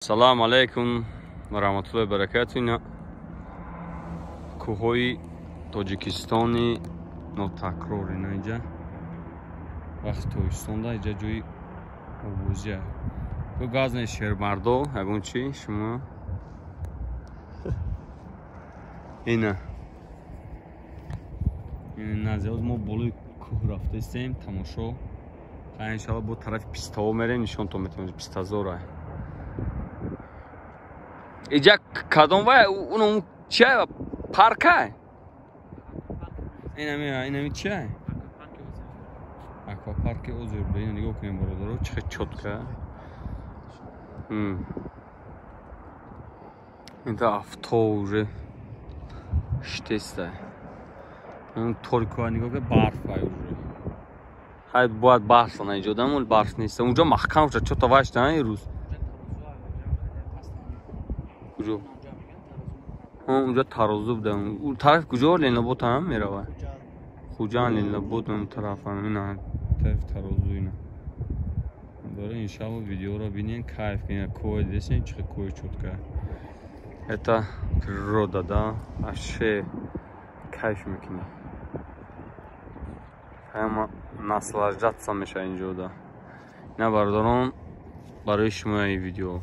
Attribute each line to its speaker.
Speaker 1: Салому алайкум ва раҳматуллоҳи баракату. Ина кӯҳҳои Тоҷикистони нотакрор. Ина инҷа вақти тобистонда инҷа ҷои обозия. Ку газне шермардо, ягон чи шумо ина назиоз мо болои кӯҳ рафтаистем, тамошо. Иншалло бо тарафи пистаҳо мерем, нишонтон метавонем пистазора. Иҷа кадом вай уно чия паркай? Инами чия? Аквапарки Озер. Ина нигоҳ кунем, бародаро, чӣ хел чётко. Инта авто уже штеста. Торикоа нигоҳ кун, барф ай уже. Ҳай бояд барф сана иҷодам, ол барф нест. Унҷо маҳкам шуд, чё-то вашта ирӯз. Куҷо? Унҷо тарозу буда. У тараф куҷо Ленобод ҳам меравад? Хуҷанд, Ленобод он тараф ина тараф тарозу ина. Дора иншалло видеоро бинен, кайф кунед. Кӯҳ дидесен, чӣ кӯҳи чётко. Это природа, да? Вообще кайф мекунӣ. Ҳама наслаждаться мешавад инҷода. Ина бародарон, барои шумо ин видео.